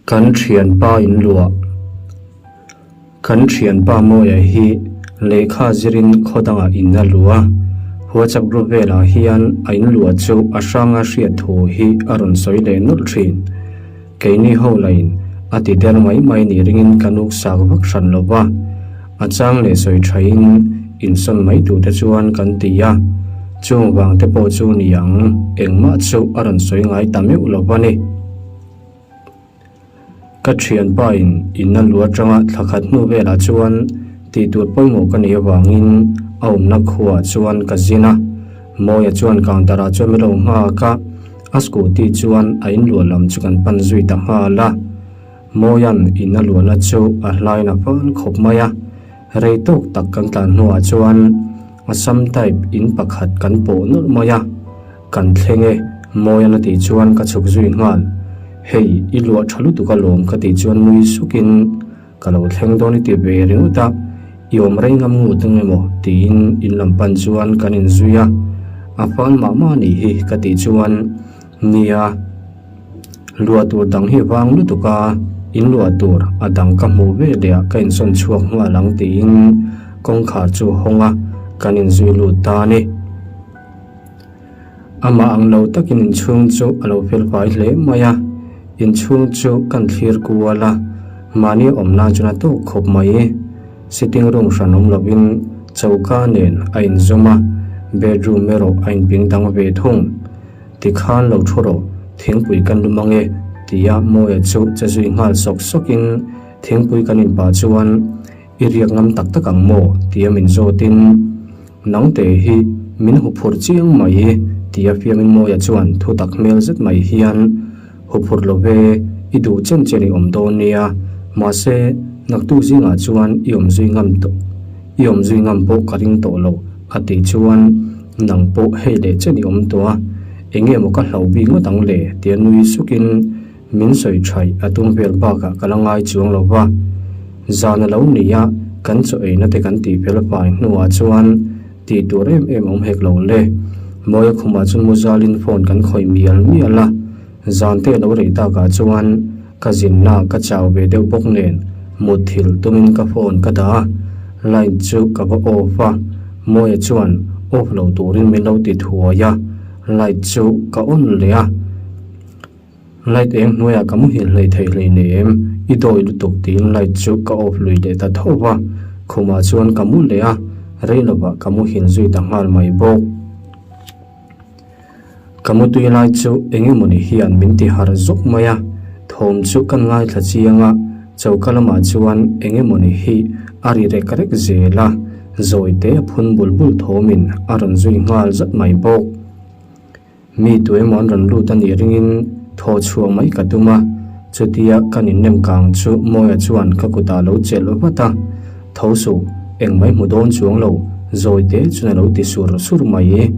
Kan thianpa in luah. Kan thianpa Mawia hi lehkha zirin khaw dangah in a luh a, WhatsApp group velah hian a in luah chu a hranga hriat thu hi a rawn sawi leh nawlh thin. Keini ho lain a ti der mai mai ni ringin ka nuk sak vak hran lo va, a chang leh sawi thain insawn mai tur te chuan kan ti a, chung vang te pawh chu ni ang engmah chu a rawn sawi ngai ta meuh lo va ni. Ka thianpa in in a lu atanga thla khat hnu velah chuan tih tur pawimawh ka neih avangin a awmna khuaah chuan ka zin a, Mawia chuan counter ah chuan min lo nghak a, a scooty chuan a inluah lam chu kan pan zui ta nghal a. Mawia'n in a luahna chu a hlain a fal khawp mai a, rei tawk tak kan tlan hnuah chuan Assam type in pakhat kan pawh nawlh mai a, kan thleng e, Mawia'n a tih chuan ka chhuk zui nghal. Hei, i luah tha lutuk alawm ka tih chuan nui sukin ka lo thleng dawn i ti ve ringawt a, i awm rei ngam ngut ang emaw tiin in lam pan chuan kan inzui a, a fal mah mah anih hi ka tih chuan nia, Luah tur dang hi vang lutuk a, in luah tur a dang ka hmuh ve leh ah ka insawn chhuak nghal ang tiin kawngkhar chu hawng a, kan inzui lut ta a ni. Amah ang lo takin inchhung chu a lo fel fai hle mai a, inchhung chu kan thlir kual a, mahni awm nan chuan a tawk khawp mai. Sitting room hran awm lovin choka nen a inzawm a, bedroom erawh a inping dang ve thung. Tikhan lo thu rawh, thingpui kan lum ang e, tia Mawia chu che zui nghal sawk sawkin thingpui kan inpah chuan i riak ngam tak tak ang maw? tia min zawtin Nangte hi min huphurh chiang mai tia fiamin Mawia chuan thu tak hmel zet mai hian Huphurh lo ve, i duh chen chen i awm dawn nia, mahse naktuk zingah chuan i awm zui ngam tawh i awm zui ngam pawh ka ring tawh lo a tih chuan nang pawh hei leh chen i awm tawh a, eng nge maw ka hlau bik ngawt ang le tia nui sukin min sawi thaih a tum vel bakah ka la ngai chuang lo va. Zan a lo ni a, kan chaw eina te kan tih fel fai hnuah chuan tih tur em em awm hek lo le. Mawia khumah chuan muzalin phone kan khawih mial mial a, zan te a lo rei takah chuan ka zinna ka chau ve deuh bawk nen mutthilh tumin ka phone ka dah a, light chu ka va off a, Mawia chuan off lo turin min lo ti thuai a, light chu ka on leh a. Light eng hnuaiah ka muhil hlei thei hlei nem, i dawi lutuk tiin light chu ka off lui leh ta tho va, khumah chuan ka mu leh a, rei lovah ka muhil zui ta nghal mai bawk. Ka mutui lai chu eng emawni hian min ti harh zawk mai a, thawm chu kan ngaithla chiang a, choka lamah chuan eng emawni hi a ri rek rek zel a, zawi te a phun bul bul thawmin a rawn zui nghal zat mai bawk. Mi tu emaw an rawn lut a nih ringin thaw chhuah mai ka tum a, chutia kan innem kang chu Mawia chuan ka kutah a lo chelh vat a, Tho suh, engmah i hmu dawn chuang lo, zawi te chuan a lo ti sur sur mai.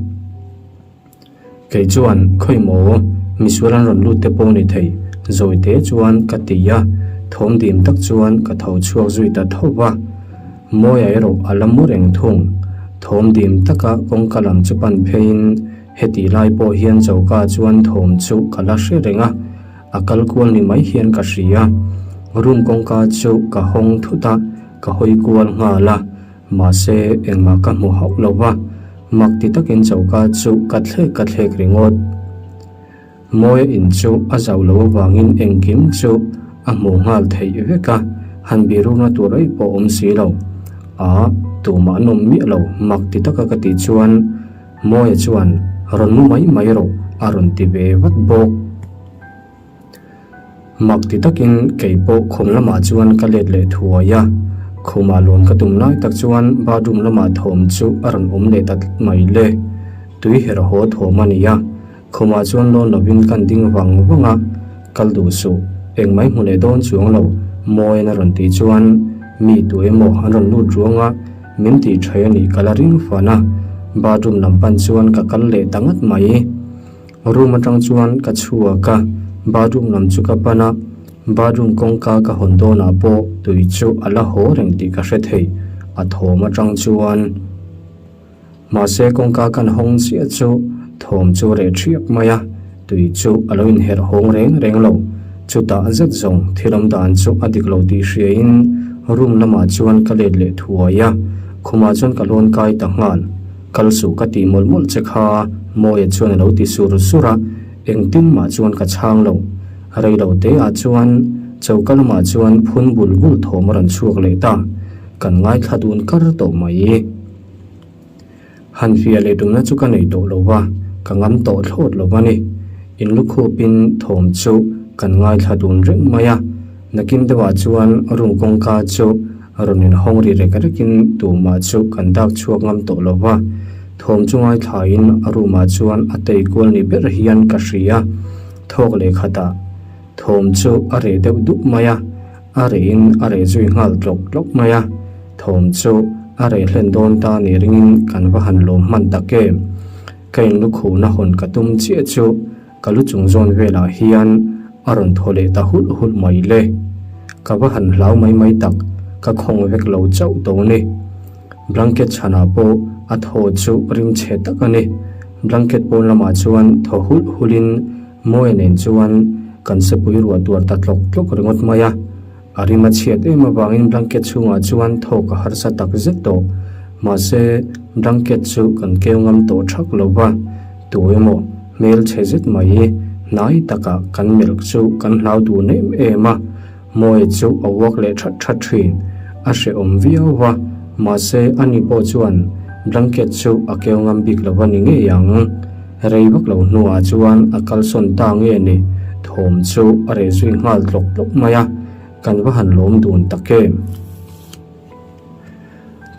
Kei chuan, Khawi maw, misual an rawn lut te pawh ni thei, zawi te chuan ka ti a, thawm dim tak chuan ka tho chhuak zui ta tho va. Mawia erawh a la mu reng thung. Thawm dim taka kawngka lam chu pan pheiin Heti lai pawh hian choka chuan thawm chu ka la hre reng a, a kal kual ni mai hian ka hria. Room kawngka chu ka hawng thut a, ka hawi kual nghal a, mahse engmah ka hmu hauh lo va, mak ti takin choka chu ka thlek ka thlek ringawt. Mawia in chu a zauh loh avangin engkim chu a hmuh nghal theih vek a, han birukna tur aih pawh awm si lo. A, tumah an awm miah lo, mak ti taka ka tih chuan Mawia chuan rawn mu mai mai rawh a rawn ti ve vat bawk. Mak ti takin kei pawh khum lamah chuan ka let leh thuai a, khumah lawn ka tum lai tak chuan bathroom lamah thawm chu a rawn awm leh ta tlat mai le. Tui herh haw thawm a ni a, khumah chuan lawn lovin kan ding vang vang a, kal duh suh, engmah i hmu leh dawn chuang lo Mawia'n a rawn tih chuan mi tu emaw an rawn lut ruang a, Min tih tha a nih ka la ring fan a, bathroom lam pan chuan ka kal leh ta ngat mai. Room atang chuan ka chhuak a, bathroom lam chu ka pan a, bathroom kawngka ka hawn dawnah pawh tui chu a la haw reng tih ka hre thei, a thawm atang chuan. Mahse kawngka kan hawng chiah chu thawm chu reh thiap mai a, tui chu a lo inherh hawng reng reng lo. Chutah zet zawng thil awm dan chu a dik lo tih hriain room lamah chuan ka let leh thuai a, khumah chuan ka lawn kai ta nghal. Kal suh ka tih mawlh mawlh che kha Mawia chuan a lo ti sur sur a, engtin mah chuan ka chhang lo. Rei lo te ah chuan choka lamah chuan phun bul bul thawm a rawn chhuak leh ta, kan ngaithla dun kar tawh mai. Han fiah leh tumna chu ka nei tawh lo va, ka ngam tawh thlawt lo va ni. In lukhupin thawm chu kan ngaithla dun reng mai a, nakin deuhah chuan room kawngka chu rawn inhawng ri rek rekin tumah chu kan dak chhuak ngam tawh lo va. Thawm chu ngaithlain a room ah chuan a tei kual ni ber hian ka hria. Thawk leh khatah thawm chu a reh deuh dup mai a. A rehin a reh zui nghal tlawk tlawk mai a, thawm chu a reh hlen dawn ta ni ringin kan va han lawm hman tak em. Ka in lukhuhna hawn ka tum chiah chu ka lu chung zawn velah hian a rawn thaw leh ta hulh hulh mai le. Ka va han hlau mai mai tak, ka khawng vek lo chauh tawh ni. Blanket chhanah pawh a thaw chu ring chhe tak a ni. Blanket pawn lamah chuan thaw hulh hulhin Mawia nen chuan kan sepui ruah tuar ta tlawk tlawk ringawt mai a, a rim a chhiat em avangin blanket chhungah chuan thawk a harsa tak zet tawh. Mahse, blanket chu kan keu ngam tawh thak lo va, tu emaw hmel chhe zet mai hnai takah kan melh chu kan hlau dun em em a, Mawia chu a uak leh that that thin. A hrehawm viau va, mahse ani pawh chuan blanket chu a keu ngam bik lo va ni ngei ang. Rei vak lo hnuah chuan a kalsawn ta nge ni, thawm chu a reh zui nghal tlawk tlawk mai a, kan va han lawm dun tak em.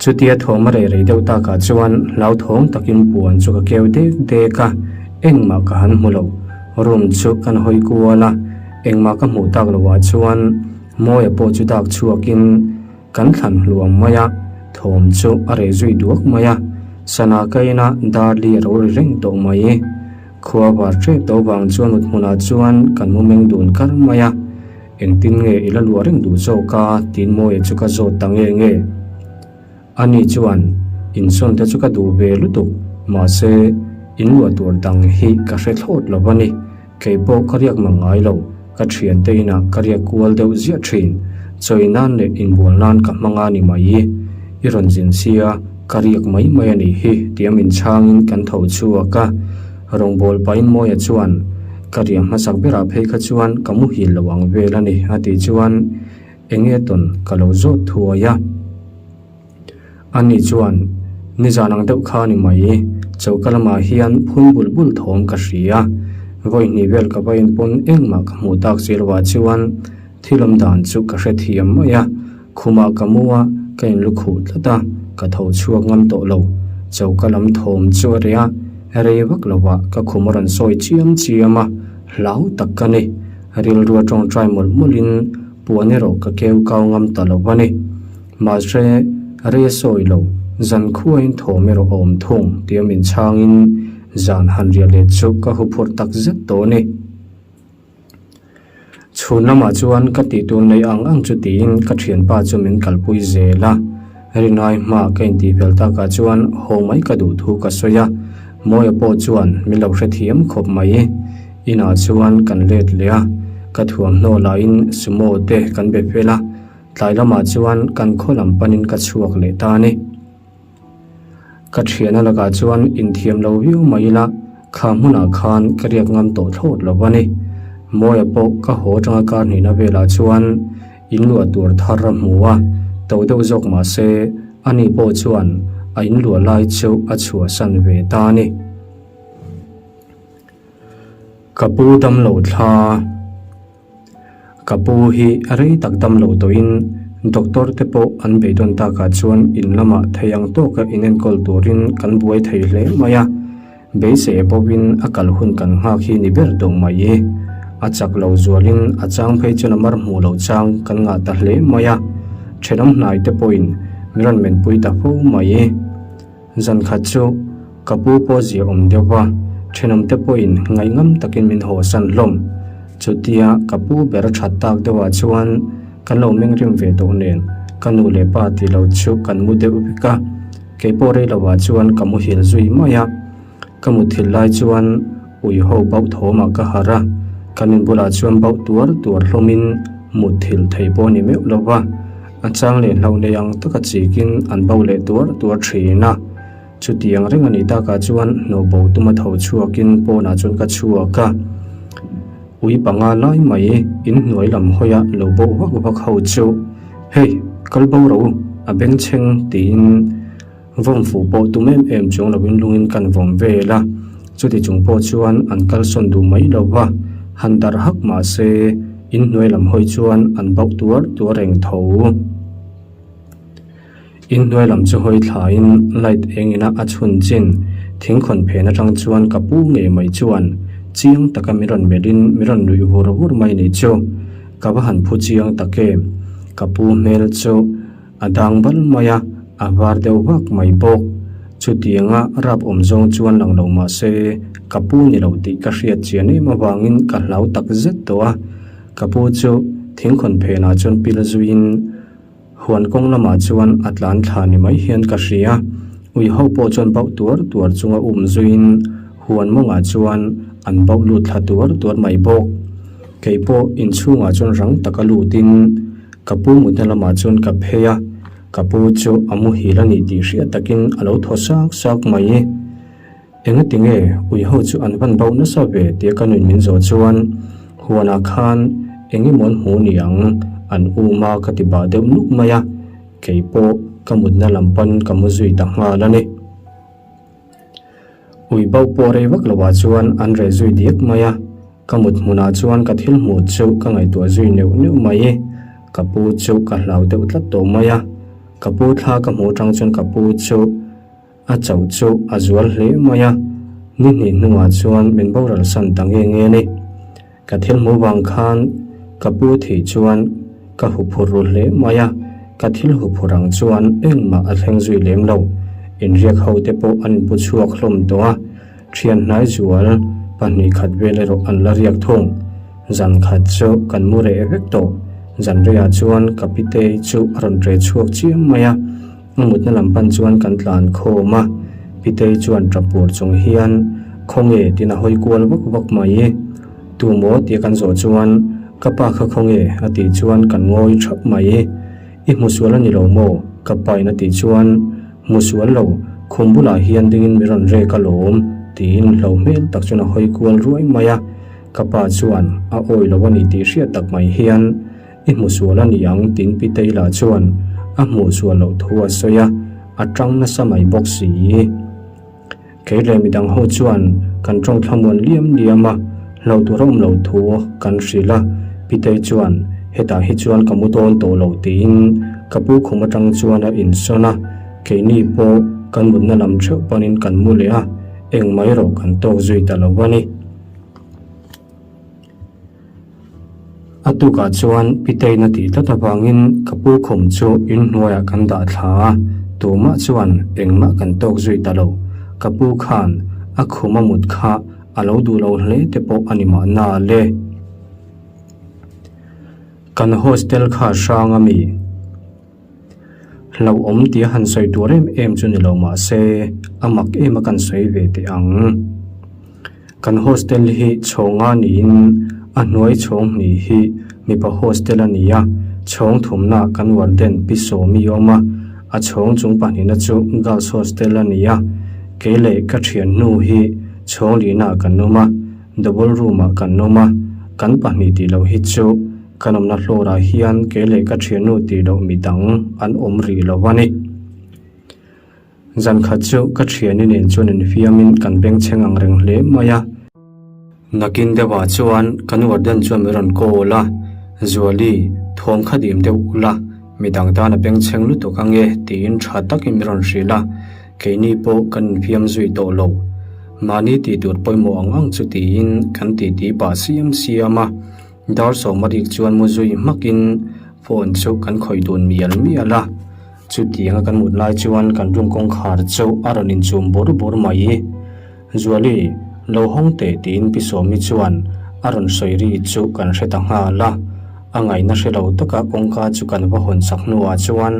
Chutia thawm a reh rei deuh takah chuan hlauthawng takin puan chu ka keu dek dek a, engmah ka han hmu lo. Room chu kan hawi kual a, engmah ka hmuh tak loah chuan Mawia pawh chu dak chhuakin kan thlan hluam mai a, thawm chu a reh zui duak mai a, sana ka ina Darli a lo ri reng tawh mai. Khua var ṭep tawh vang chuan mut hmunah chuan kan mu meng dun kar mai a. Engtin nge i la luah reng duh zawk a? tiin Mawia chu ka zawt ta nge nge. Ani chuan, Insawn te chu ka duh ve lutuk, mahse, in luah tur dang hi ka hre thlawt lo a ni. Kei pawh ka riak mang ngai lo, ka thiante inah ka riak kual deuh ziah thin. Chawi nan leh inbual nan ka hmang a ni mai. I rawn zin sia, ka riak mai mai a nih hi, tia min chhangin kan tho chhuak a. Rawngbâwl pahin Mawia chuan, Ka riah hmasak berah phei kha chuan ka muhil lo ang vel a ni, a tih chuan eng nge tawn ka lo zawt thuai a. Ani chuan, Nizan ang deuh kha a ni mai, choka lamah hian phun bul bul thawm ka hria. Vawi hnih vel ka va inpawn engmah ka hmuh tak si loah chuan thil awm dan chu ka hrethiam mai a. Khumah ka mu a, ka inlukhuh tlat a, ka tho chhuak ngam tawh lo. Choka lam thawm chu a reh a, rei vak lovah ka khum a rawn sawi chiam chiam a, hlau tak ka ni. Rilru a tawngtai mawlh mawlhin puan erawh ka keu kau ngam ta lo a ni. Mahse, rei a sawi lo, zan khuain thawm erawh a awm thung tia min chhangin zan han riah let chu ka huphurh tak zet tawh a ni. Chhun lamah chuan ka tih tur nei ang ang chu tiin ka thianpa chu min kalpui zel a, rinai hma ka intih fel takah chuan haw mai ka duh thu ka sawi a, Mawia pawh chuan min lo hrethiam khawp mai. Inah chuan kan let leh a, ka thuamhnaw lahin sumo te kan be fel a, tlai lamah chuan kan khaw lam panin ka chhuak leh ta a ni. Ka thiana lakah chuan inthiam lo viau mai ila, kha hmunah khan ka riak ngam tawh thlawt lo a ni. Mawia pawh ka haw atanga kar hnihna velah chuan in luah tur thar a hmu a, to deuh zawk mah se ani pawh chuan a in luah lai chu a chhuahsan ve ta a ni. Ka pu damlo thla. Ka pu hi rei tak dam lo tawhin doctor te pawh an beidawn takah chuan in lamah thei ang tawka inenkawl turin kan buai thei hle mai a, beisei pawhin a kal hun kan nghak hi ni ber tawh mai i. A chak lo zualin a chang phei chuan a mar hmuh loh chang kan ngah ta hle mai a, thenawm hnai te pawhin min rawn menpui ta fo mai i. Zan khat chu ka pu pawh zia awm deuh va, thenawmte pawhin ngaihngam takin min hawsan hlawm. Chutia ka pu ber a that tak deuhah chuan kan lo meng rim ve tawh nen ka nu leh pa tih lo chu kan mu deuh vek a, kei pawh rei lovah chuan ka muhil zui mai a. Ka muthilh lai chuan ui ho bauh thawmah ka harh a, Kan in bulah chuan bauh tuar tuar hlawmin mutthilh thei pawh a ni meuh lo va, a chang leh hlauh nei ang taka chikin an bauh leh tuar tuar thin a. Chutiang reng a nih takah chuan hnawh bo tuma tho chhuakin pawnah chuan ka chhuak a. Ui panga lai mai in hnuai lam hawia lo bauh vak vak ho chu, Hey, kal bo rawh u, a bengchheng tiin Vawm fuh pawh tum em em chuang lovin lungin kan vawm vel a, chuti chung pawh chuan an kalsawn duh mai lo va, han darh hak mah se inhnuai lam hawi chuan an bauh tuar tuar reng tho. Inhnuai lam chu hawi thlaiin light eng ina a chhun chin thingkhawn phen atang chuan ka pu ngei mai chuan chiang taka min rawn melhin min rawn nuih vur vur mai ni chu ka va han phu chiang tak em, ka pu hmel chu. A dang bal mai a, a var deuh vak mai bawk. Chutianga rap awm zawng chuan lang lo mah se, ka pu ni lo tih ka hriat chian em avangin ka hlau tak zet tawh a. Ka pu chu thingkhawn phenah chuan pil zuiin huan kawng lamah chuan a tlan thla ni mai hian ka hria. Ui ho pawh chuan bauh tuar tuar chunga um zuiin huan mawngah chuan an bauh lut thla tuar tuar mai bawk. Kei pawh inchhungah chuan rang taka lutin. Ka pu mutna lamah chuan ka phei a, ka pu chu a muhil a ni tih hriat takin a lo thaw sak sak mai. Engati nge ui ho chu an van bauh nasa ve tia ka nuin min zawh chuan huanah khan eng emaw an hmu ni ang an um a ka ti bah deuh nuk mai a, kei pawh ka mutna lam pan ka mu zui ta nghal a ni. Ui bauh pawh rei vak lovah chuan an reh zui diak mai a. Ka mut hmunah chuan ka thil hmuh chu ka ngaihtuah zui neuh neuh mai. Ka pu chu ka hlau deuh tlat tawh mai a. Ka pu thla ka hmuh atang chuan ka pu chu a chauh chu a zual hle mai a. Ni hnih hnuah chuan min boral san ta nge nge a ni. Ka thil hmuh vang khan ka pu thih chuan ka huphurh ru hle mai a. Ka thil huphurh ang chuan engmah a thleng zui lem lo. Inriak ho te pawh an inpu chhuak hlawm tawh a. Thian hnai zual pahnih khat vel erawh an la riak thung. Zan khat chu kan mu reh vek tawh. Zan reiah chuan ka pitei chu a rawn ṭe chhuak chiam mai a, a mutna lam pan chuan kan tlan khawm a. Pitei chuan ṭap pur chung hian Khawnge tiin a hawi kual vak vak mai. Tu maw tia kan zawh chuan Ka pa kha khawnge a tih chuan kan ngawi ṭhap mai. I hmusual a ni lo maw? Ka pain a tih chuan, Hmusual lo, khum bulah hian dingin mi rawn rek alawm, tiin hlo hmel tak chuan a hawi kual ruai mai a. Ka pa chuan a awi lo a ni tih hriat tak mai hian, I hmusual a ni ang, tiin Pi Taylor chuan a hmuhsual loh thu a sawi a, a tang nasa mai bawk si. Kei leh midang ho chuan kan tawng thlamuan liam liam a, hlauh tur a awm lo thu kan hrilh a, Pitei chuan hetah hi chuan ka mu dawn tawh lo tiin ka pu khum atang chuan a insawn a, keini pawh kan mutna lam theuh panin kan mu leh a, engmah erawh kan tawk zui ta lo a ni. A tukah chuan Pitei na tih tlat avangin ka pu khum chu inhnuaiah kan dah thla a, tumah chuan engmah kan tawk zui ta lo. Ka pu khan a khum a mut kha a lo duh lo hle te pawh a ni mahna le. Kan hostel kha hrang a mi? Hlauhawm tia han sawi tur em em chu ni lo mah se a mak em a kan sawi ve teh ang. Kan hostel hi chhawnga niin a hnuai chhawng hnih hi mipa hostel a ni a, chhawng thumna kan warden Pi Sawmi awm a, a chhawng chung pahnihna chu girls hostel a ni a, kei leh ka thiannu hi chhawng lihnaah kan awm a, double room ah kan awm a, kan pahnih tih loh hi chu Kan awmna hlawrah hian kei leh ka thiannu tih loh midang an awm rih lo a ni. Zan khat chu ka thiani nen chuan infiamin kan bengchheng ang reng hle mai a. Nakin deuhah chuan kan warden chuan min rawn call a, Zuali, thawm kha dim deuh ula, midang tan a bengchheng lutuk ange tiin tha takin min rawn hrilh a, keini pawh kan infiam zui tawh lo. Mahni tih tur pawimawh ang ang chu tiin kan titi pah siam siam a. Dar sawmarik chuan mu zui hmakin phone chu kan khawih dun mial mial a, chutianga kan mut lai chuan kan room kawngkhar chu a rawn inchum bur bur mai. Zuali, lo hawng teh tiin Pi Sawmi chuan a rawn sawi ri chu kan hre ta nghal a, a ngaihna hre lo taka kawngka chu kan va hawn sak hnuah chuan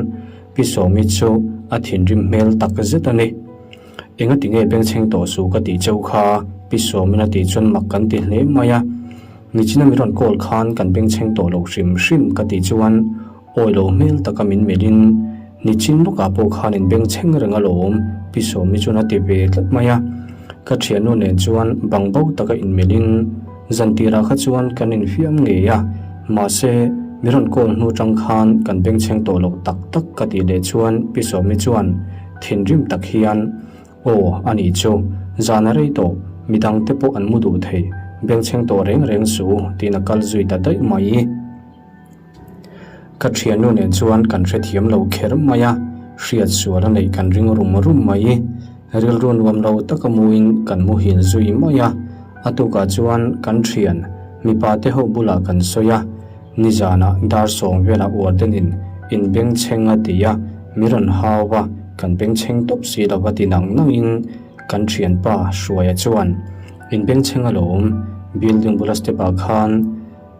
Pi Sawmi chu a thinrim hmel tak zet a ni. Engati nge bengchheng tawh suh ka tih cheu kha? Pi Sawmin a tih chuan mak kan ti hle mai a. Nichina min rawn call khan kan bengchheng tawh lo hrim hrim ka tih chuan awi lo hmel taka min melhin nichin lawkah pawh khan in bengchheng reng alawm Pi Sawmi chuan a ti ve tlat mai a. Ka thiannu nen chuan bang bo taka inmelhin zan tirah kha chuan kan infiam ngei a, mahse min rawn call hnu tang khan kan bengchheng tawh lo tak tak ka tih leh chuan Pi Sawmi chuan thinrim tak hian Aw, a nih chu. Zan a rei tawh, midang te pawh an mu duh thei, bengchheng tawh reng reng su, tiin a kal zui ta daih mai. Ka thiannu nen chuan kan hrethiam lo kher mai a, hriat sual a neih kan ring rum rum mai. Rilru nuam lo taka muin kan muhil zui mai a, a tukah chuan kan thian mipa te ho bulah kan sawi a, Nizanah dar sawng velah uartenin in bengchheng a ti a, mi rawn hau a, kan bengchheng tawp si lo va ti nang nangin kan thianpa Hruaia chuan in bengchheng alawm, building bula step ah khan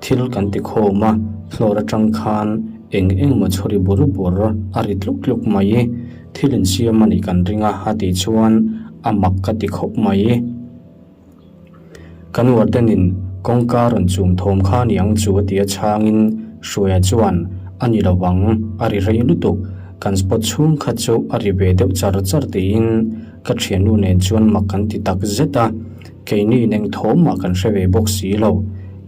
thil kan ti khawm a, floor atang khan eng eng maw chhawri bur bur a ri tluk tluk mai, thil insiam a nih kan ring a a tih chuan a mak ka ti khawp mai. Kan warden-in kawngka rawn chum thawm kha ni ang chu a ti a chhangin Hruaia chuan a ni lo ang, a ri rei lutuk, kan spot chhung kha chu a ri ve deuh char char tiin ka thiannu nen chuan mak kan ti tak zet a, keini in eng thawm mah kan hre ve bawk si lo,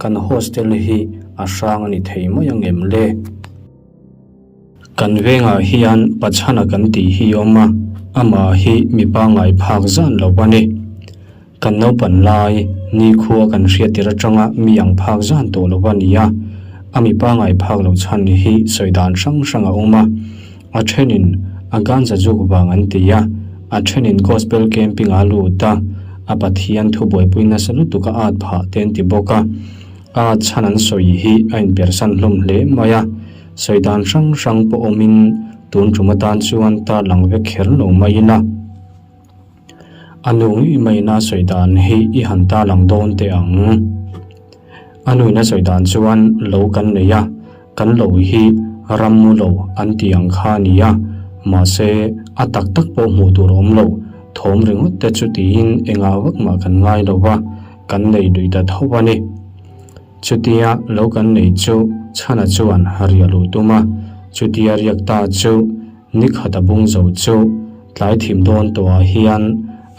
kan hostel hi a hrang a ni thei mai ang em le? Kan vengah hian Pachhana kan tih hi awm a, amah hi mi pangngai phak zan lo a ni. Kan naupan lai, nikhua kan hriat tir atanga mi ang phak zan tawh lo a ni a, a mi pangngai phak lo chhan hi sawi dan hrang hrang a awm a. A thenin a ganja zuk vang an ti a, a thenin gospel camping a lut a, a Pathian thu buaipui nasa lutuk a at phah te an ti bawk a. A chhan an sawi hi a inpersan hlawm hle mai a. Sawi dan hrang hrang pawh awmin tun tum atan chuan tar lang vek kher lo mai ila. A nu ngei maiin a sawi dan hi i han tar lang dawn teh ang. A nuin a sawi dan chuan lo kan nei a, kan lo hi ram mu lo an ti ang kha a ni a, mahse a tak tak pawh hmuh tur a awm lo, thawm ringawt te chu tiin engah vak mah kan ngai lo va, kan nei lui ta tho a ni. Chutia lo kan nei chu Chhana chuan a riah luh tum a, chutia riak ta chu nikhat a bung zo chu tlai thim dawn tawhah hian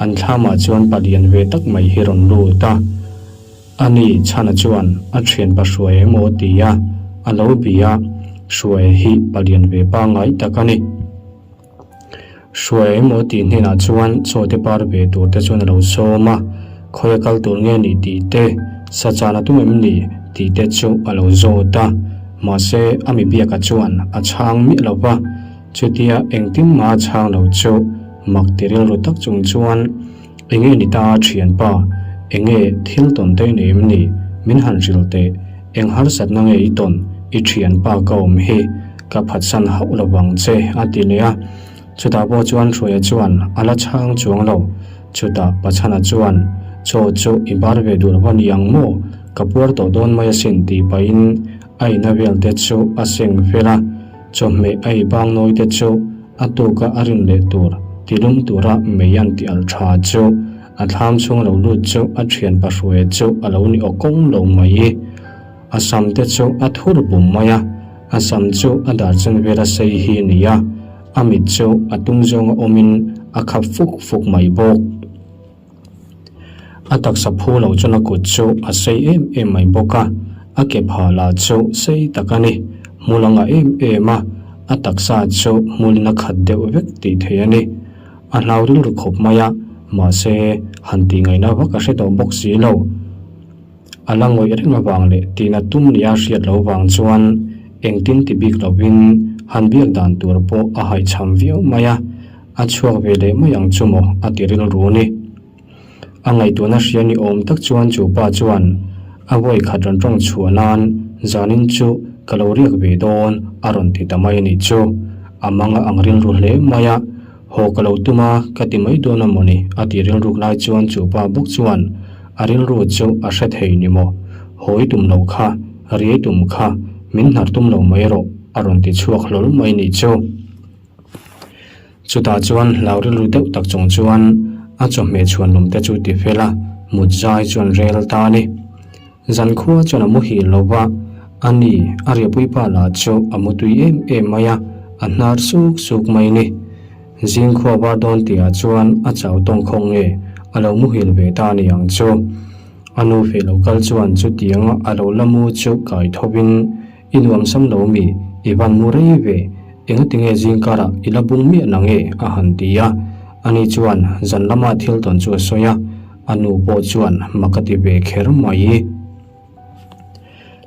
an thlamah chuan palian ve tak mai hi rawn lut a. Ani Chhana chuan a thianpa hruai emaw ti a, a lo bia, hruai hi palian ve pangngai tak a ni. Hruai emaw tih hnenah chuan chaw te par ve tur te chuan a lo sawm a, khawi a kal tur nge ni tih te, sa chan a tum em ni tih te chu a lo zawt a, mahse a mi biaka chuan a chhang miah lo va, chutia engtin mah a chhang lo chu mak ti rilru tak chung chuan Enge ni ta thianpa, enge thil tawn te nei em ni, min han hrilh teh, eng harsatna nge i tawn, i thianpa ka awm hi, ka phatsan hauh lo vang che a ti leh a. Chutah pawh chuan Hruaia chuan a la chhang chuang lo, chutah Pachhana chuan chaw chu i bar ve duh lo a ni ang maw, ka puar tawh dawn mai asin tih pahin a ina vel te chu a seng fel a, chawhmeh a i bang nawi te chu A tuka a rin leh tur tilum tura mei an tih alh tha chu a thlam chhung lo lut chu a thian pahruaia chu a lo ni aw kawng lo mai. A sam te chu a thur bum mai a, a sam chu a dar chen vela sei hi a ni a, a mit chu a tung zawnga awmin a khap fuk fuk mai bawk. A taksa phu lo chuan a kut chu a sei em em mai bawk a, a ke phah lah chu sei tak a ni. Hmul a ngah em em a, a taksa chu hmulin a khat deuh vek tih theih a ni. A hlau rilru khawp mai a, mahse han tih ngaihna vak a hre tawh bawk si lo. A la ngawih reng avang leh tihna tum nia hriat lo vang chuan engtin ti bik lovin han biak dan tur pawh a haihchham viau mai a. A chhuak ve leh mai ang chu maw? a ti rilru ni. A ngaihtuahna hria ni awm tak chuan chu pa chuan a vawi khat rawn tawng chhuah nan zanin chu ka lo riak ve dawn a rawn ti ta mai a nih chu. A mang a ang rilru hle mai a, haw ka lo tum a ka ti mai dawn a maw ni a ti rilruk lai chuan chu pa bawk chuan a rilru chu a hre thei ni maw? Haw i tum loh kha, riai tum kha, min hnar tum lo mai rawh a rawn ti chhuak hlawl mai nih chu. Chutah chuan hlau rilru deuh tak chung chuan a chawhmeh chhuanlawm te chu ti fel a, mut zai chuan rel ta a ni. Zankhua chuan a muhil lo va, a ni, a riahpuipa lah chu a mutui em em mai a, a hnar suk suk mai ni. Zingkhua var dawn tihah chuan a chau tawng khawng nge a lo muhil ve ta ni ang chu. A nu feh lo kal chuan chutianga a lo la mu chu kai thovin, I nuam sam lo mi, i van mu rei ve, engatinge zingkarah i la bung miah na nge? a han ti a. Ani chuan zan lama thil tawn chu a sawi a, a nu pawh chuan mak a ti ve kher mai.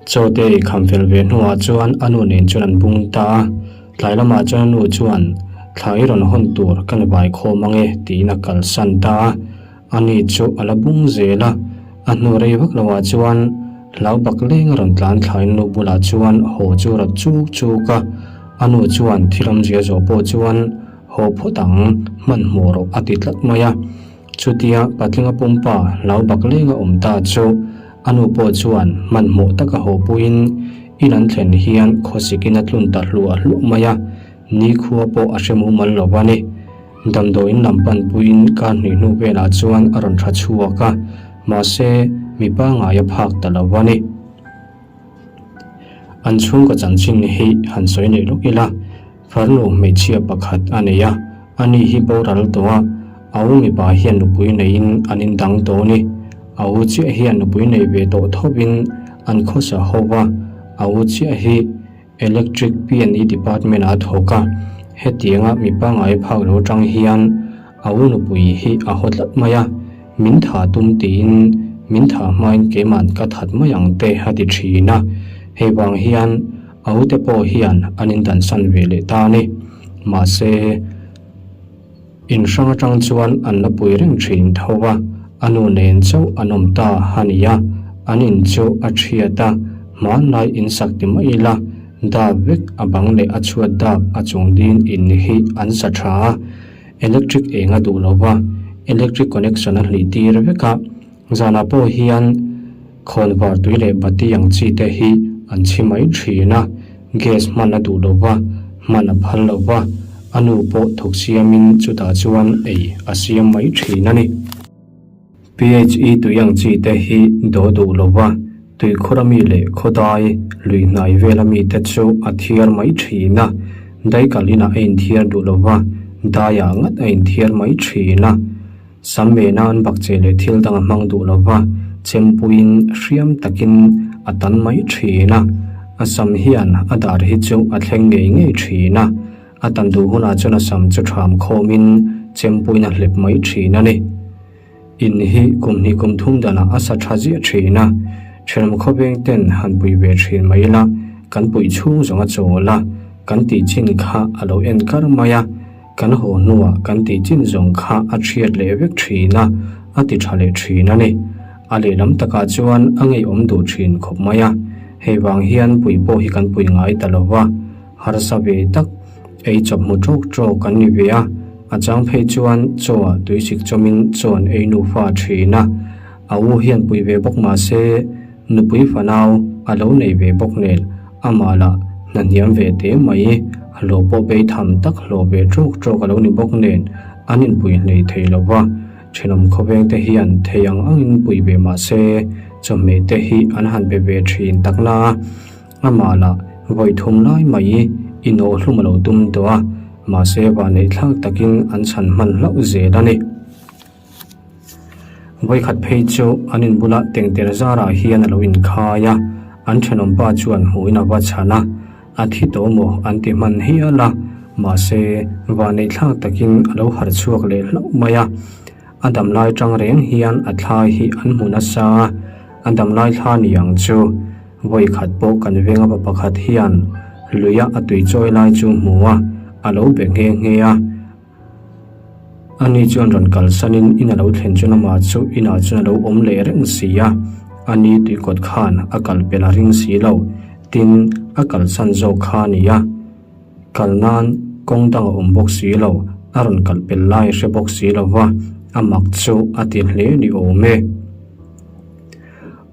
Chaw te i kham fel ve hnuah chuan a nu nen chuan an bung ta a, tlai lamah chuan a nu chuan thla i rawn hawn tur ka ni vai khawm ange tiin a kalsan ta a. Ani chu a la bung zel a, a hnu rei vak loah chuan hlau bak leng a rawn tlan thlain nu bulah chuan haw chu a rawt chuk chuk a, a nu chuan thil awmzia zawh pawh chuan haw phawt ang, hmanhmawh rawh a ti tlat mai a. Chutia patlinga pumpa hlau bak leng a awm ta chu a nu pawh chuan hmanhmawh taka haw puiin in an thlen hian khawsikin a tlun ta hluah hluah mai a, nikhua pawh a hre mumal lo a ni. Damdawiin lam pan puiin kar hnih hnu velah chuan a rawn tha chhuak a, mahse mi pangngai a phak ta lo a ni. An chhungkaw chanchin hi han sawi leh lawk ila, farnu hmeichhia pakhat a nei a, ani hi boral tawh a, a u mipa hian nupui neiin an indang tawh a ni. A u chiah hian nupui nei ve tawh thovin an khawsa ho va, a u chiah hi Electric P&E Department ah a thawk a, hetianga mi pangngai phak lo tang hian a u nupui hi a haw tlat mai a, min tha tum tiin min tha hmain keiman ka that mai ang te a ti thin a, hei vang hian a u te pawh hian an indansan ve leh ta a ni. Mahse. In hrang atang chuan an la pui reng thin tho a, a nu nen chauh an awm ta a ni a, an in chu a thiat a, hmanlai in sak ti mai ila, dap vek a bang leh a chhuat dap a chung din in hi an sa tha a, electric eng a duh lo va, electric connection a hlih tir vek a, zanah pawh hian khawnvar tui leh bati ang chi te hi an chhi mai thin a. Gas hman a duh lo va, hman a phal lo va, a nu pawh thawk siamin chutah chuan ei a siam mai thin a ni. PHE tui ang chi te hi daw duh lo va, tuikhur ami leh khawdai lui hnai vel ami te chu a thiar mai thin a, daikal inah a inthiar duh lo va, daiah ngat a inthiar mai thin a. Sam mena an bakcheh leh thil dang a hmang duh lo va, chempuiin hriam takin a tan mai thin a. A sam hian a dar hi chu a thleng ngei ngei thin a, a tan duh hunah chuan a sam chu ṭham khawmin chempuiin a hlep mai thin a ni. In hi kum hnih kum thum danah a sa ṭha ziah thin a, ṭhenawm khawveng ten han pui ve thin mai ila, kan puih chhung zawng a chawl a, kan tih chin kha a lo en kar mai a. Kan haw hnuah kan tih chin zawng kha a thiat leh vek thin a, a ti tha leh thin a ni. A lehlam takah chuan a ngeiawm duh thin khawp mai a, hei vang hian pui pawh hi kan pui ngai ta lo va, harsa ve tak ei chawp hmu tawk tawk kan ni ve a, a chang phei chuan chaw ah tuisik chawmin chaw an ei nufa thin a, a u hian pui ve bawk mah se Nupui fanau a lo nei ve bawk nen amah lah hna hniam ve teh mai, a hlawh pawh bei tham tak hlawh ve tawk tawk a lo ni bawk nen an inpui hlei thei lo va, thenawm khawveng te hian thei ang angin pui ve mah se chawhmeh te hi an han pe ve thin tak na a, amah lah vawi thum lai mai inawh hlum a lo tum tawh a, mahse vanneih thlak takin an chhan hman hlauh zel a ni. Vawikhat phei chu an inbula tengter zarah hian a lo inkhai a, an thenawmpa chuan hmuhin a va chhan a, a thi tawh maw an ti hman hial a, mahse vanneihthlak takin a lo harh chhuak leh hlauh mai a. A damlai tang reng hian a thla hi an hmu nasa a, a damlai thla ni ang chu vawikhat pawh kan venga pa pakhat hian luia a tui chawi lai chu hmu a, a lo be nghe nghe a. Ani chuan rawn kalsanin in a lo thlen chuan amah chu inah chuan a lo awm leh reng si a, ani tuikawt khan a kal pel a ring si lo, tin a kalsan zawk kha a ni a, kal nan kawng dang a awm bawk si lo, a rawn kal pel lai hre bawk si lo va, a mak chu a ti hle ni awm e.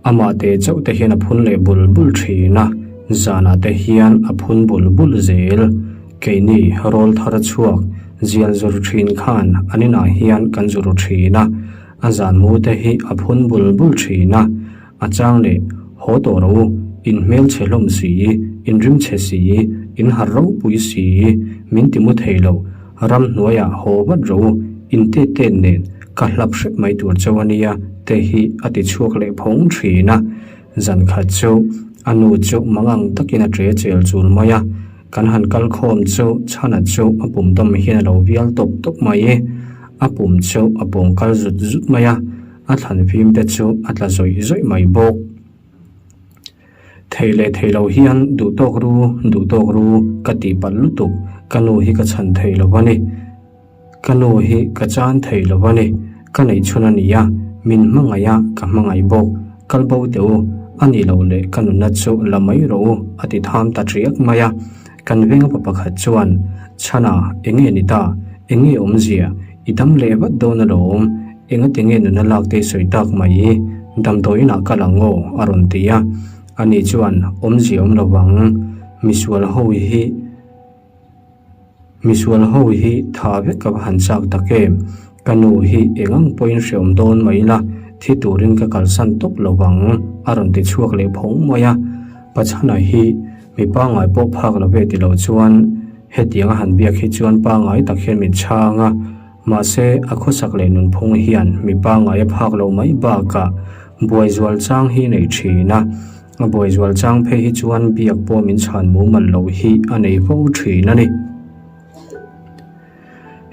Amah te chauh te hian a phun leh bul bul thin a, zanah te hian a phun bul bul zel. Keini rawl thar chhuak zial zur thin khan an inah hian kan zuru thin a, a zan mu te hi a phun bul bul thin a, a chang leh. Haw tawh rawh u, in hmelchhe hlawm si, in rimchhe si, in harh ropui si, min ti mu thei lo, ramhnuaiah haw vat rawh u, in tet tet nen ka hlap hrep mai tur chauh a nia te hi a ti chhuak leh phawng thin a. Zan khat chu a nu chu mangang takin a ṭe chel chul mai a, kan han kal khawm chu chhana chu a pum dawm hian a lo vial tawp tawp mai e. A pum chu a pawng kal zut zut mai a, a thlan fim te chu a tla zawih zawih mai bawk. Thei leh thei lo hian duh tawk ru, duh tawk ru ka tih palh lutuk, ka nu hi ka chhan thei lo a ni. Ka nu hi ka chan thei lo a ni, ka neih chhun a ni a, min hmangaih a, ka hmangaih bawk. Kal bo teh u, a nih loh leh ka nunna chu la mai rawh u, a ti tham ta ṭiak mai a. Kan veng pa pakhat chuan, Chhana, enge ni ta? Enge awmzia? I dam leh vat dawn alawm, engati nge nunna lak te i sawi tak mai i? Damdawiin ah kal ang aw, a rawn ti a. Ani chuan, Awmzia awm lo vang, misual ho hi. Misual ho hi tha vek ka va han chak tak em? Ka nu hi eng ang pawhin hreawm dawn mai ila, thi turin ka kalsan tawp lo vang, a rawn ti chhuak leh phawng mai a. Pachhana hi mi pangngai pawh phak lo ve ti lo chuan hetiang a han biak hi chuan pangngai tak hian min chhang a, mahse a khawsak leh nunphung hian mi pangngai a phak lo mai bakah buai zual chang hi nei thin a. A buai zual chang phei hi chuan biak pawh min chhan mumal loh hi a nei fo thin a ni.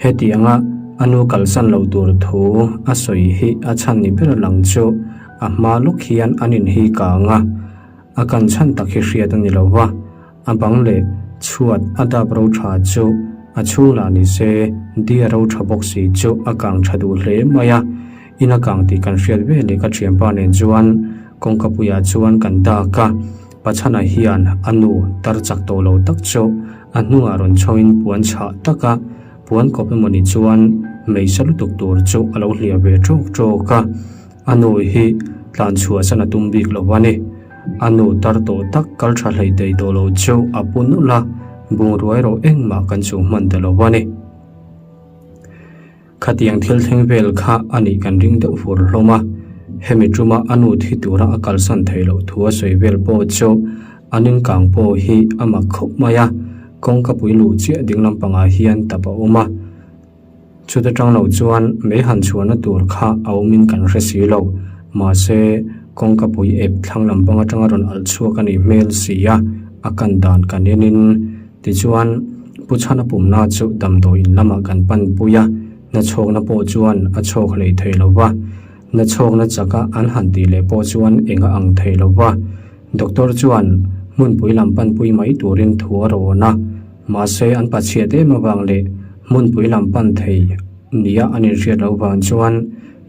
Hetianga a nu kalsan lo tur thu a sawi hi a chhan ni ber lang chu a hma lawk hian an in hi kang a, a kan chhan tak hi hriat a ni lo va, a bang leh chhuat a dap ro tha chu a chhung lah ni se dia ro tha bawk si chu a kang tha duh hle mai a. In a kang tih kan hriat ve leh ka thianpa nen chuan kawngka puiah chuan kan dak a, Pachhana hian a nu tar chak tawh lo tak chu a hnungah rawn chhoin puan chhah tak a, puan kawp emawni chuan meisa lutuk tur chu a lo hliah ve tawk tawk a, a nu hi tlan chhuahsan a tum bik lo a ni. A nu tar tawh tak kal tha hlei thei tawh lo chu a pu nulh a, bungrua erawh engmah kan chuh hman ta lo a ni. Khatiang thil thleng vel kha a nih kan ring deuh fur hlawm a, hemi tuma a nu thi tura a kalsan theih loh thu a sawi vel pawh chu an inkang pawh hi a mak khawp mai a, kawngka pui luh chiah ding lampangah hian tap a awm a, chuta tang lo chuan mei han chhuahna tur kha a awmin kan hre si lo, mahse kawngka pui ep thlang lampang atanga rawn alh chhuak a nih hmel si a, a kan dan kan enin. Tichuan, Pu Chhana pumna chu damdawi in lamah kan panpui a, nachhawkna pawh chuan a chhawk hlei thei lo va. Nachhawkna chaka an han tih leh pawh chuan eng a ang thei lo va. Doctor chuan hmunpui lam panpui mai turin thu a rawn a, mahse an pachhiat em avang leh hmunpui lam pan thei nia an inhriat loh vang chuan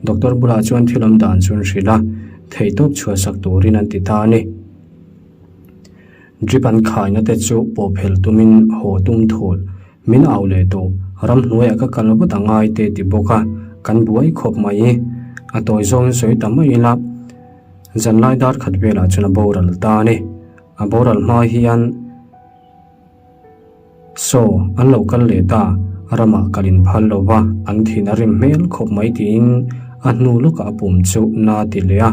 doctor bulah chuan thil awm dan chu an hrilh a, theihtawp chhuahsak turin an ti ta a ni. Drip an khaina te chu pawh phelh tumin haw tum thul. Min au leh tawh, ramhnuaiah ka kal vat a ngai te ti bawk a, kan buai khawp mai. A tawi zawngin sawi ta mai ila, zanlai dar khat velah chuan a boral ta a ni. A boral hma hian. Saw, an lo kal leh ta, ramah kal in phal lo va, an thin a rim hmel khawp mai tiin a hnu lawkah a pum chu na ti leh a,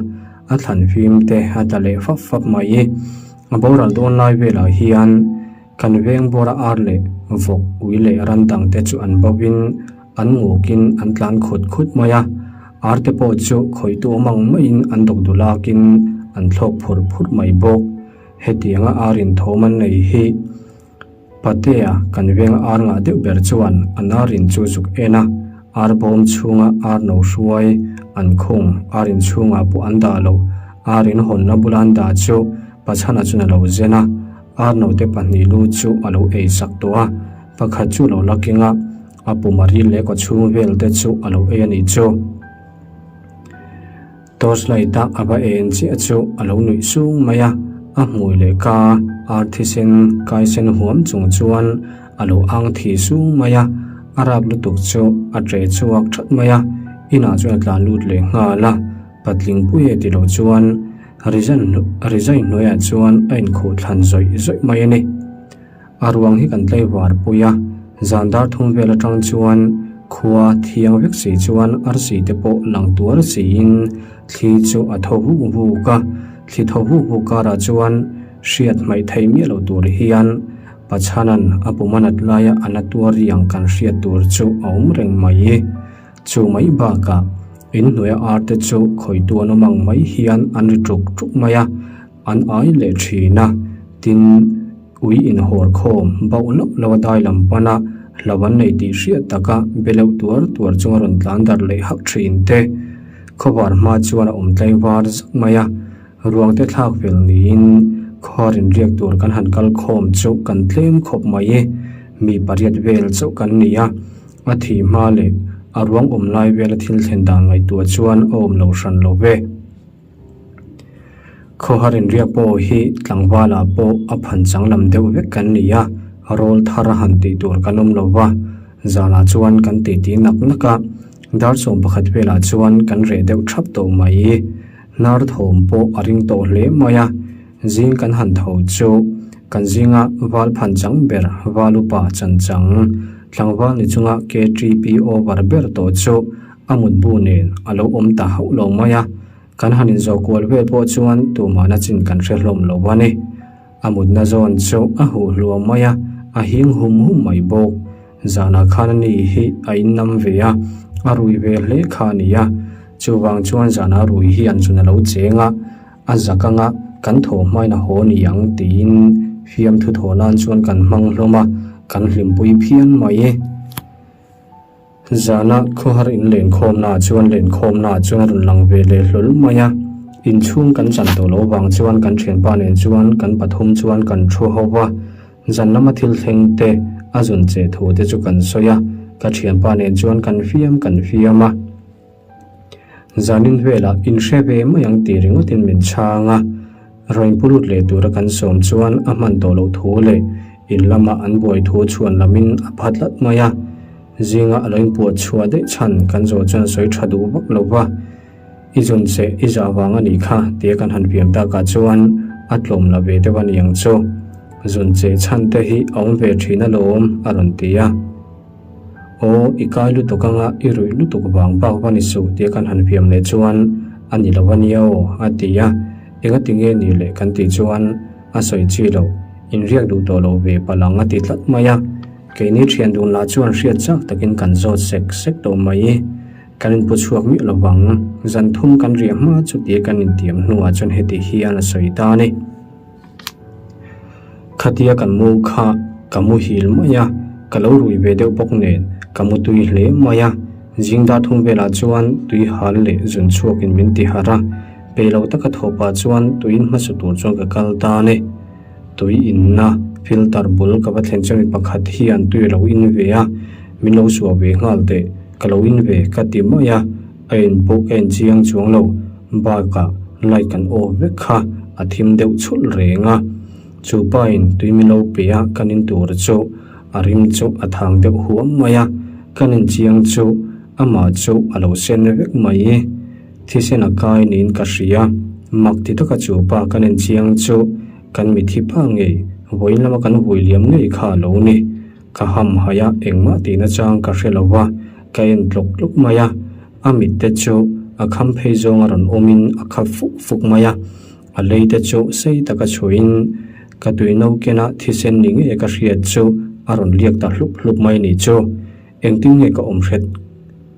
a thlan fim te a tla leh fap fap mai. A boral dawn lai velah hian kan veng bawra ar leh vawk ui leh ran dang te chu an bo in an ngukin an tlan khut khut mai a, ar te pawh chu khawihtu awm ang maiin an dawk dulakin an thlawk phur phur mai bawk. Hetianga ar inthawm an nei hi Patea kan venga ar ngah deuh ber chuan an ar in chu zuk en a, ar bawm chhunga ar no hruai an khung, ar in chhungah pawh an dah loh, ar in hawnna bula an dah chu Pachhana chuan a lo zen a, ar note pahnih lu chu a lo ei sak tawh a, pakhat chu a lo la keng a, a pum a ril leh kawchhung vel te chu a lo ei a nih chu. Torchlight a a va en chiah chu a lo nuih sung mai a, a hmui leh ka ar thisen kai sen huam chung chuan a lo ang thi sung mai a, a rap lutuk chu a ṭe chhuak ṭhat mai a, inah chuan a tlan lut leh nghal a, patling pui e ti lo chuan rizai hnuaiah chuan a inkhuh thlan zawih zawih mai a ni. A ruang hi kan tlaivar pui a, zan dar thum vel atang chuan khua thiang vek si chuan arsi te pawh lang tuar siin thli chu a tho vuk vuk a. Thli thaw vuk vuk karah chuan hriat hmaih theih miah loh tur hian Pachhanan a pum a nat laia a na tuar riang kan hriat tur chu a awm reng mai. Chu mai bakah in hnuaia ar te chu khawitu an awm ang mai hian an ri ṭuk ṭuk mai a, an ai leh ṭhin a, tin, Ui inhawr khawm bauh loh loh a dai lam pan a, hlo an nei tih hriat taka be loh tuar tuar chunga rawn tlan darh leh hak thin te. Khawvar hma chuan a awm tlai var zak mai a, ruang te thlak fel niin khawhar inriak tur kan han kal khawm chu kan tlem khawp mai i, mi pariat vel chauh kan ni a, a thih hma leh a ruang awm lai vela thil thlen dan ngaihtuah chuan a awm lo hran lo ve. Khawhar inriak pawh hi tlangvalah pawh a phan chang lam deuh vek kan ni a, rawl thar a han tih tur kan awm lo va, zanah chuan kan titi nak nak a, dar 11 velah chuan kan reh deuh thap tawh mai. Hnar thawm pawh a ring tawh hle mai a, zing kan han tho chu kan zinga val phan chang ber val upa chan chang tlangval ni chunga KTP over ber tawh chu A mutbu nen a lo awm ta hauh lo mai a, kan han inzawh kual vel pawh chuan tumahna chin kan hre hlawm lo a ni. A mutna zawn chu a huh hluam mai a, a hing hum hum mai bawk. Zanah khan a ni hi a innam ve a, a rui ve hle kha a ni a. Chuvang chuan zanah rui hi an chun a lo cheng a, a zak anga kan thaw hmain a haw ni ang tiin fiamthu thaw nan chuan kan hmang hlawm a, kan hlimpui phian mai. Zana khawhar in lenkhawmnaah chuan lenkhawmnaah chuan a rawn lang ve leh hlawl mai a, inchhung kan chan tawh loh vang chuan kan thianpa nen chuan kan pathum chuan kan thu ho va, zan lama thil thleng te a zun che thu te chu kan sawi a, ka thianpa nen chuan kan fiam kan fiam a. Zanin velah inhre ve mai ang tih ringawtin min chhang a, rawn pu lut leh tura kan sawm chuan a hman tawh loh thu leh in lama an buai thu chhuan lamin a pha tlat mai a, zinga a lo inpuah chhuah daih chhan kan zawh chuan a sawi tha duh vak lo va, I zun che i zah vang a nih kha tia kan han fiam takah chuan a tlawm la ve deuh a ni ang chu, zun che chhan te hi a awm ve thin alawm a rawn ti a. Aw, i kai lutuk anga i ruih lutuk vang bak va ni suh tia kan han fiam leh chuan a ni lo a nia aw, a ti a. Engati nge ni leh kan tih chuan a sawi chi loh, inriak duh tawh lo ve palh ang a ti tlat mai a. Keini thian dun lah chuan hriat chak takin kan zawt sek sek tawh mai. Kan inpu chhuak miah lo vang, zan thum kan riah hma chu tia kan intiam hnuah chuan heti hian a sawi ta a ni. Khatia kan mu kha ka muhil mai a, ka lo rui ve deuh bawk nen ka mu tui hle mai a. Zing dar thum velah chuan tui hal leh zun chhuakin min ti harh a, pe lo taka thawh pah chuan tuiin hmasa tur chuan ka kal ta a ni. Tui inna filter bul ka va thlen chuan mi pakhat hian tui a lo in ve a, min lo suah ve nghal teh, ka lo in ve ka ti mai a, a in pawh ka en chiang chuang lo. Bakah light kan off vek kha a thim deuh chhulh reng a, chu pain tui min lo pe a kan in tur chu a rim chu a thang deuh huam mai a, kan in chiang chu amah chu a lo sen vek mai i thisen a kai niin ka hria, mak ti taka chu pa kan in chiang chu kan mithi pa ngei vawiin lama kan vui liam ngei kha a lo ni, ka ham haih a engmah tihna chang ka hre lo va ka en tlawk tlawk mai a. A mit te chu a kham phei zawng a rawn awmin a khap fuk fuk mai a, a lei te chu sei taka chhuihin ka tui no kena thisen ni ngei ka hriat chu a rawn liak ta hlup hlup mai ni chu. Engtin nge ka awm hret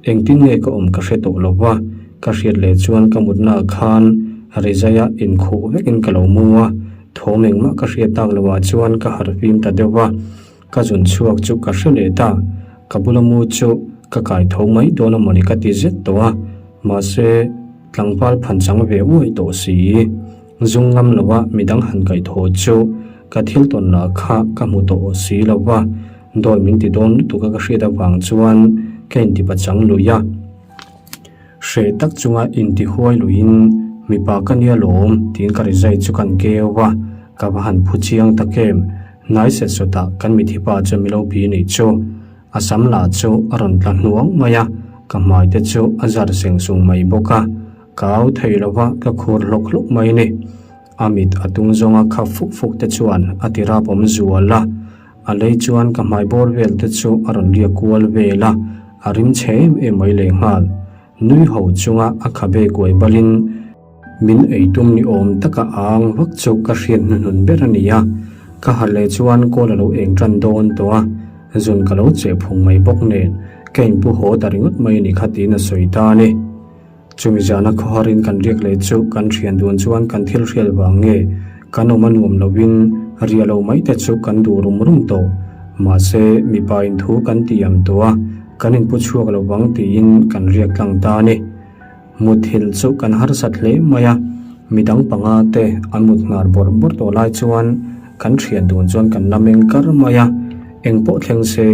engtin nge ka awm ka hre tawh lo va, ka hriat leh chuan ka mutna ah khan rizaia inkhuh vekin ka lo mu a, thawm engmah ka hriat tak loh ah chuan ka harhfim ta deuh va. Ka zun chhuak chu ka hre leh ta, ka bula mu chu ka kai tho mai dawn a mawni ka ti zet tawh a, mahse tlangval phan chang ve uai tawh si. Zung ngam lo a midang han kaih tho chu ka thil tawn lah kha ka hmu tawh si lo va, dawi min ti dawn lutuk a ka hriat avang chuan ka inti pachang lui a. Hreh tak chunga inti huai luiin mipa ka nia lawm tiin ka rizai chu kan keu a, ka va han phu chiang tak em. Hnai set sawtah kan mithi pa chu milo bi nih chu a sam lah chu a rawn tla hnuang mai a, ka hmai te chu a zar seng sung mai bawk a, ka au thei lo va ka khur hlawk hlawk mai ni. A mit a tung zawnga khap fuk fuk te chuan a ti rap awm zual a, a lei chuan ka hmai bawr vel te chu a rawn liak kual vel a, a rim chhe em em mai lehnghal. Nui ho chunga a khabe kuai balin. Min ei tum ni awm taka ang vak chu ka hriat hnuhnun ber a ni a, ka harh leh chuan kawl a lo eng tan dawn tawh a, zun ka lo cheh phung mai bawk nen ka inpu haw ta ringawt mai a ni kha tiin a sawi ta a ni. Chumi zana khawharin kan riak leh chu kan thian dun chuan kan thil hriat vang nge kan awm a nuam lovin ria lo mai te chu kan duh rum rum tawh. Mahse, mipa in thu kan ti am tawh a, kan inpu chhuak lo vang tiin kan riak tlang ta a ni. Muthilh chu kan harsat hle mai a, midang panga te an mut hnar bawrh bawrh tawh lai chuan kan thian dun chuan kan la meng kar mai a, engpawh thleng se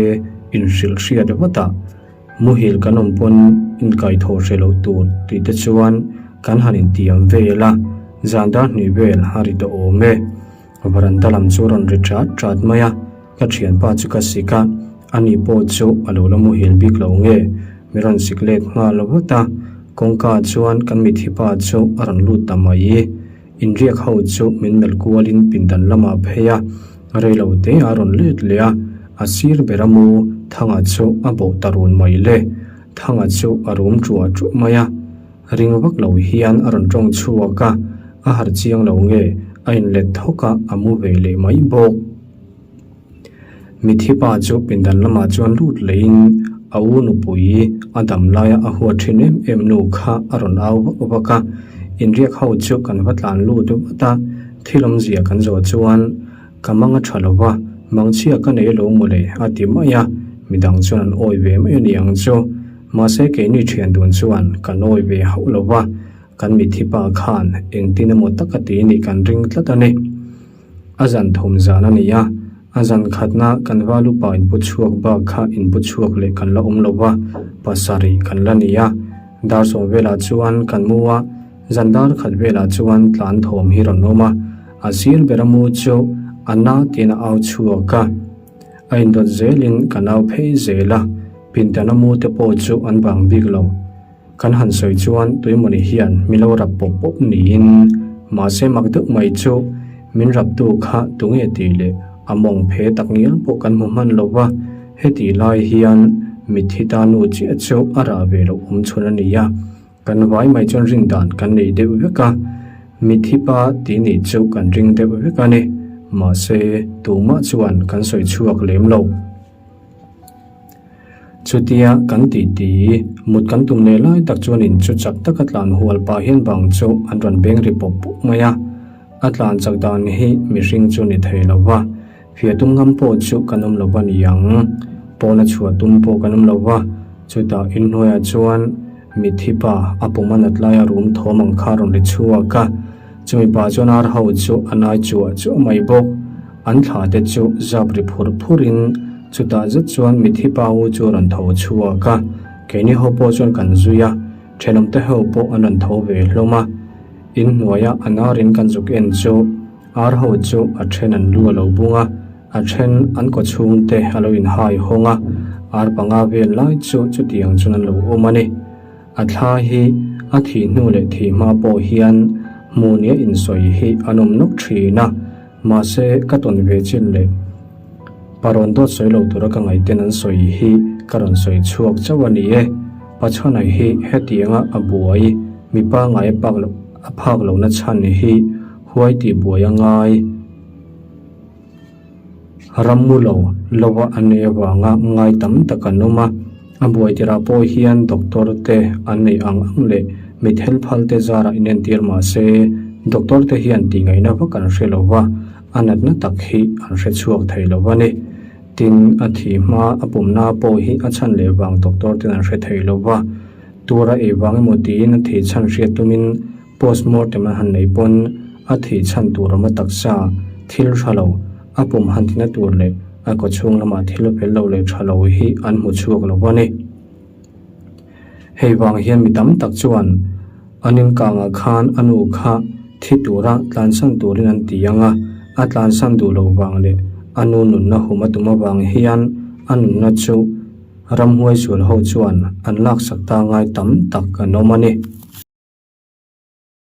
inhrilh hriat vat a. Muhil kan awm pawn inkaithaw hre loh tur tih te chuan kan han intiam vel a, zan dar hnih vel a ri tawh awm e. Varanda lam chu a rawn ri chat chat mai a, ka thianpa chu ka sik a, ani pawh chu a lo la muhil bik lo nge, mi rawn sik let nghal vat a, kawngka chuan kan mithi pa chu a rawn lut ta mai. Inriak ho chu min melh kualin pindan lamah phei a, reilo te a rawn let leh a, a sir bera mu Thanga chu a bawh ta run mai le. Thanga chu a rum ṭuah ṭuah mai a, ring vak lo hian a rawn ṭawng chhuak a, a harh chiang lo nge a inlet thawk a, a mu ve leh mai bawk. Mithi pa chu pindan lamah chuan lut leiin a u nupui a dam laia a huat thin em em nu kha a rawn au vak vak a, inriak ho chu kan va tlan lut vat a, thil awmzia kan zawh chuan ka mang a tha lo va, mangchhia ka nei lo mawle a ti mai a, midang chuan an awi ve mai a ni ang chu. Mahse keini thian dun chuan kan awi ve hauh lo va, kan mithi pa khan engtin emaw taka ti nih kan ring tlat a ni. A zan thum zan a ni a, a zan khatna kan val upa inpu chhuak bak kha inpu chhuak leh kan la awm lo va, pasarih kan la ni a. Dar sawm velah chuan kan mu a, zan dar khat velah chuan tlan thawm hi rawn awm a, a sir bera mu chu a na tiin a au chhuak a. A indawt zelin kan au phei zel a, pintana mu te pawh chu an bang bik lo. Kan han sawi chuan tuimawni hian min lo rap pawp pawp niin mahse mak deuh mai chu min raptu kha tunge tih leh a mawng phe tak ngial pawh kan hmu hman lo va, hetih lai hian mitthi ta nu chiah chu a rah ve loh awm chhun a ni a, kan vai mai chuan rin dan kan nei deuh vek a, mitthi pa tih nih chu kan ring deuh vek a ni, mahse tumah chuan kan sawi chhuak lem lo. Chutia kan titi, mut kan tum leh lai tak chuan in chu chak taka tlan hual pah hian bang chu an rawn beng ri pawp pawp mai a. A tlan chak dan hi mihring chu ni thei lo va, fia tum ngam pawh chu kan awm lo va ni ang. Pawna chhuah tum pawh kan awm lo va, chutah inhnuaiah chuan mitthi pa a pum a nat laia rum thawm ang kha a rawn ri chhuak a. Chumi pah chuan ar ho chu a nai chuah chuah mai bawk. An thla te chu zap ri phur phur in chutah zet chuan mithi pa u chu a rawn tho chhuak a, keini ho pawh chuan kan zui a, thenawm te ho pawh an rawn tho ve hlawm a. In hnuaia an ar in kan zuk en chu ar ho chu a then an lu a lo bung a, a then an kaw chhung te a lo in hai hawng a, ar panga vel lai chu chutiang chuan an lo awm a ni. A thla hi a thih hnu leh thih hma pawh hian hmuhnia insawi hi an awm nawk thin a, mahse ka tawn ve chin leh parawn dawt sawi lo tura ka ngaihten an sawi hi ka rawn sawi chhuak chauh a ni e. Pachhana hi hetianga a buai mi pangngai a pak loh a phak lohna chhan hi huai tih buai a ngai. Ram mu lo lova a nei avanga ngai tam tak an awm a, a buai tirah pawh hian doctor te an neih ang ang leh mit helphal te zarah inentir mah se doctor te hian tihngaihna vak an hre lo va, a natna tak hi an hre chhuak thei lo a ni. Tin, a thih hma a pumna pawh hi a chhan leh vang doctor ten an hre thei lo va, tura ei vang emaw tiin a thih chhan hriat tumin Post mortem an han nei pawn a thih chhan tur awm a taksa thil tha lo, a pum han tina tur leh a kaw chhung lamah thil fel lo leh tha lo hi an hmu chhuak lo a ni. Hei vang hian mi tam tak chuan an inkangah khan a nu kha thi tura tlansan turin an ti ang a, a tlansan duh lo vang leh a nu nunna hum a tum avang hian a nunna chu ramhuai sual ho chuan an laksak ta ngai tam tak an awm a ni.